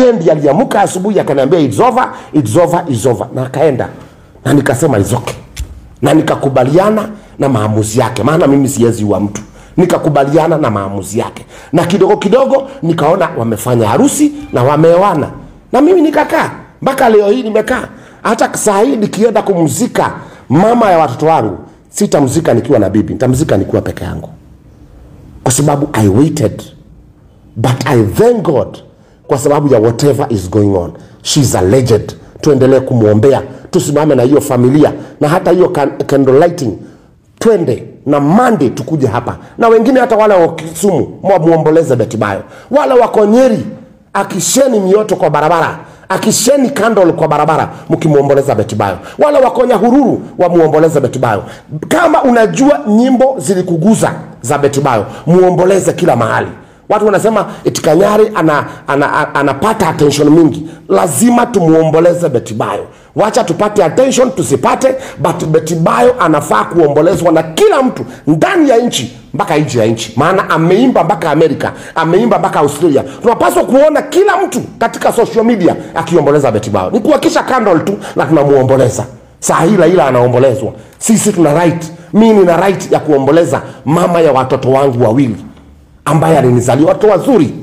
Ndiye aliamka asubuhi akaniambia it's over, it's over, it's over, na akaenda, na nikasema it's okay, na nikakubaliana na maamuzi yake, maana mimi siwezi ua mtu. Nikakubaliana na maamuzi yake, na kidogo kidogo nikaona wamefanya harusi na wameoana, na mimi nikakaa mpaka leo hii nimekaa. Hata saa hii nikienda kumzika mama ya watoto wangu, sitamzika nikiwa na bibi, nitamzika nikiwa peke yangu, kwa sababu I waited, but I thank God kwa sababu ya whatever is going on. She's a legend. Tuendelee kumwombea, tusimame na hiyo familia, na hata hiyo candle lighting twende na Monday tukuje hapa, na wengine hata wale wa Kisumu muomboleze Betty Bayo, wale wako Nyeri akisheni mioto kwa barabara, akisheni candle kwa barabara mkimuomboleza Betty Bayo, wale wako Nyahururu wamuomboleze Betty Bayo. Kama unajua nyimbo zilikuguza za Betty Bayo, muomboleze kila mahali. Watu wanasema eti Kanyari anapata attention mingi. Lazima tumuomboleze Betty Bayo. Wacha tupate attention tusipate, but Betty Bayo anafaa kuombolezwa na kila mtu ndani ya nchi mpaka nje ya nchi. Maana ameimba mpaka Amerika, ameimba mpaka Australia. Tunapaswa kuona kila mtu katika social media akiomboleza Betty Bayo. Ni kuwakisha candle tu na tunamuomboleza. Saa hii Raila anaombolezwa. Sisi tuna right. Mimi nina right ya kuomboleza mama ya watoto wangu wawili ambaye alinizalia watoto wazuri.